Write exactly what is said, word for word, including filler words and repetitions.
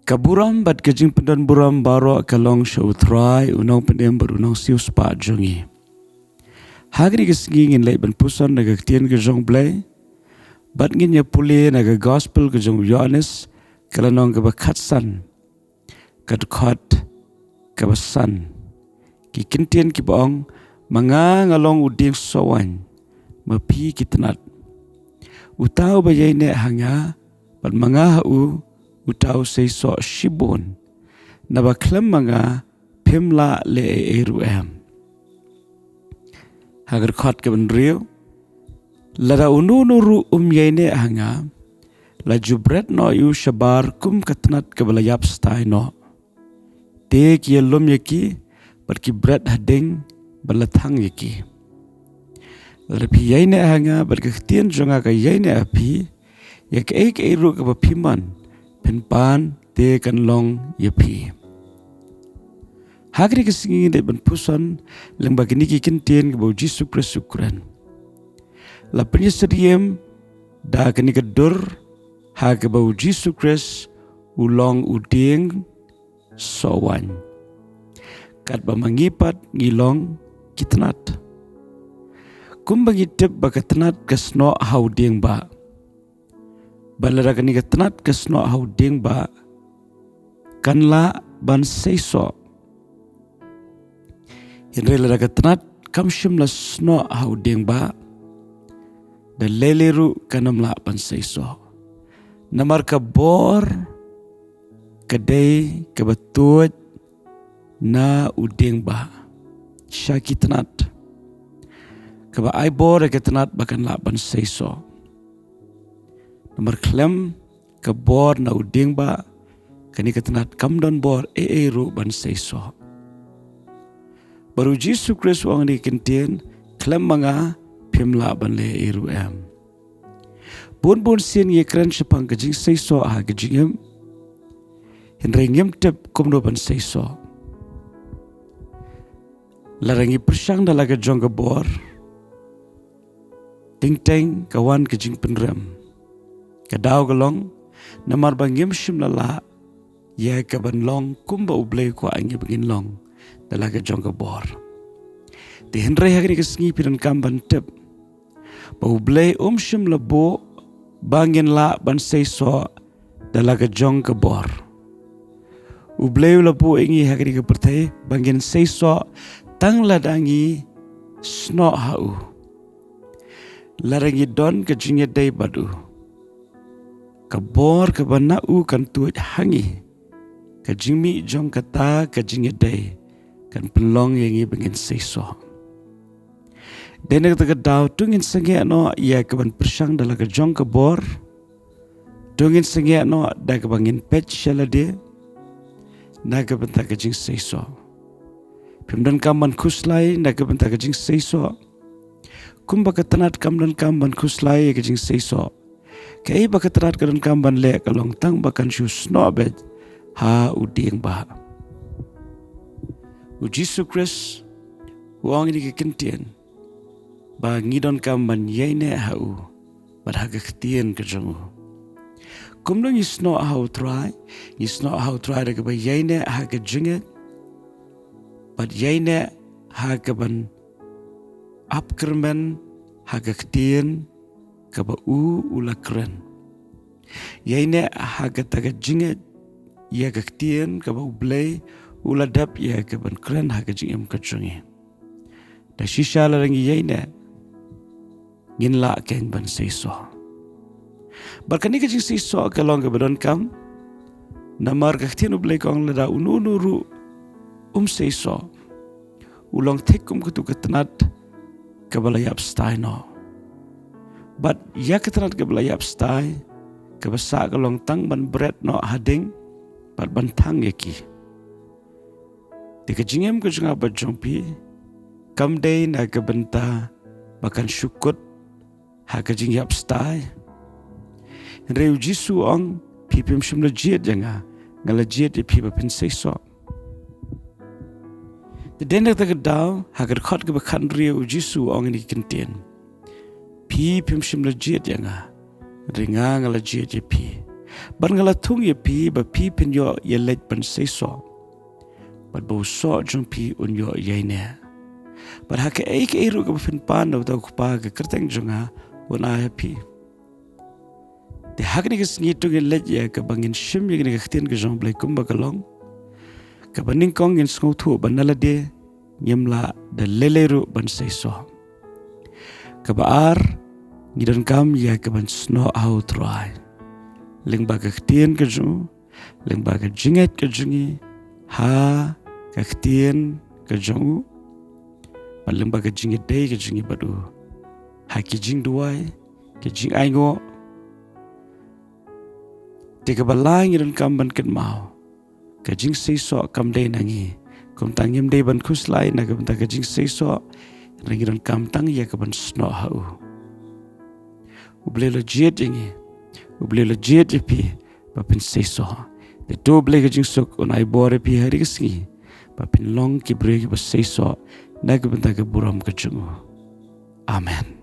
Ka burom bad ka jingpyndonburom baroh ka long sha U Trai, U Nongpynim bad U Nongsiewspah jong ngi. Ha kane ka sngi ngin leit ban puson na ka ktien ka jong U Blei, bad ngin ïa pule na ka Gospel ka jong u Ïoannis, ka lynnong kaba khatsan, ka dkhot kaba san. Ki kyntien kiba ong: Ma nga nga long u dieng soh waiñ, ma phi ki tnat. Uta uba ïaineh ha nga bad ma nga ha u, uta u sei soh shibun, naba khlem ma nga phim lah leh ei ei ruh em. Ha ka dkhot kaba hynriew: Lada uno uno ruh um ïaineh ha nga, la ju bret noh ïa u shabar kum ka tnat kaba la ïap stai noh. Te ki ïalum ïa ki bad ki bret ha ding bad la thang ïa ki. Lada phi ïaineh ha nga bad ka ktien jong nga ka ïaineh ha phi, ïa kaei kaei ruh kaba phi mon phin pan, te kan long ïa phi. Ha kane ka sngi ngin dei ban puson lyngba kine ki kyntien kaba U Jisu Khrist u kren. La pynïasyriem da kane ka dur ha kaba U Jisu Khrist u long u dieng soh waiñ, katba ma ngi pat ngi long ki tnat. Kumba ngi tip ba ka tnat ka snoh ha u dieng bah, bad lada kane ka tnat ka snoh ha u dieng bah, kan lah ban sei soh. Hynrei lada ka tnat kam shym la snoh ha u dieng bah, da lei lei ruh kan ym lah ban sei soh. Namar ka bor ka dei kaba tuid na u dieng bah sha ki tnat, kaba ai bor ïa ka tnat ba kan lah ban sei soh. Namar khlem ka bor na u dieng bah, kane ka tnat kam don bor ei ei ruh ban sei soh. Bad U Jisu Khrist u ong ha kine ki kyntien: Khlem ma nga phim lah ban leh ei ei ruh em. Bun bun sien ngi kren shaphang ka jingsei soh ha ka jingim, hynrei ngim tip kumno ban sei soh. Lada ngi pyrshang da la ka jong ka bor, teng teng ka wan ka jingpynrem. Ka daw ka long namar ba ngim shym la lah ïa kaban long kumba U Blei u kwah ïa ngi ba ngin long da la ka jong ka bor. Te hynrei ha kane ka sngi phi donkam ban tip ba U Blei um shym la buh ba ngin lah ban sei soh da la ka jong ka bor. U Blei u la buh ïa ngi ha kane ka pyrthei ba ngin sei soh tang lada ngi snoh ha u, lada ngi don ka jingïadei bad u. Ka bor kaba na u kan tuid ha ngi. Ka jingmih jong kata ka jingïadei kan pynlong ïa ngi ba ngin sei soh. Dei na kata ka daw, to ngin sangeh noh ïa kaban pyrshang da la ka jong ka bor. To ngin sangeh noh da kaba ngin peit sha lade na ka bynta ka jingsei soh. Phim donkam ban khuslai na ka bynta ka jingsei soh, kumba ka tnat kam donkam ban khuslai ïa ka jingsei soh. Kaei ba ka tnat ka donkam ban leh ka long tang ba kan shu snoh beit ha u dieng bah. U Jisu Khrist u ong ïa kine ki kyntien ba ngi donkam ban ïaineh ha u bad ha ka ktien ka jong u. Kumno ngi snoh ha u Trai? Ngi snoh ha u Trai da kaba ïaineh ha ka jingngeit bad ïaineh ha kaban ap kyrmen ha ka ktien kaba u u la kren. Ïaineh ha kata ka jingngeit ïa ka ktien kaba U Blei u la dep ïa kaban kren ha ka jingim ka jong ngi. Da shisha lada ngi ïaineh, ngin lah kein ban sei soh. Bad kane ka jingsei soh ka long kaba donkam, namar ka ktien U Blei ka ong lada uno uno ruh um sei soh, u long thik kum katu ka tnat kaba la ïap stai noh. Bad ïa ka tnat kaba la ïap stai, kaba sah ka long tang ban bret noh ha ding bad ban thang ïa ki. Te ka jingim ka jong nga bad jong phi kam dei na ka bynta ba kan shu kut ha ka jingïap stai. Hynrei U Jisu u ong, phi phim shym la jied ïa nga, nga la jied ïa phi ba phin sei soh. Te dei na kata ka daw, ha ka dkhot kaba khathynriew U Jisu u ong ïa kine ki kyntien: Phi phim shym la jied ïa nga, hynrei nga nga la jied ïa phi. Bad nga la thung ïa phi ba phi phin ïoh ïa leit ban seisoh, bad ba u soh jong phi un ïoh ïaineh. Bad ha kaei kaei ruh kaba phin pan na uta u Kpa ha ka kyrteng jong nga, un ai ha phi. Te ha kane ka sngi to ngin leit ïa kaba ngin shim ïa kane ka ktien ka jong U Blei kumba ka long. Kaba nyngkong ngin sngewthuh ba na lade ngim lah da lei lei ruh ban seisoh. Kaba ar, ngi donkam ïa kaban snoh ha U Trai lyngba ka ktien ka jong u, lyngba ka jingngeit ka jong ngi ha ka ktien ka jong u, bad lyngba ka jingïadei ka jong ngi bad u ha ki jingduwai, ki jingainguh. Te kaba lai, ngi donkam ban kynmaw, ka jingseisoh kam dei na ngi. Kumta ngim dei ban khuslai na ka bynta ka jingseisoh, hynrei ngi donkam tang ïa kaban snoh ha u. U Blei u la jied ïa ngi, U Blei u la jied ïa phi ba phin seisoh. Te to U Blei ka jingsuk un ai bor ïa phi ha kane ka sngi ba phin long ki briew kiba seisoh na ka bynta ka burom ka jong u. Amen.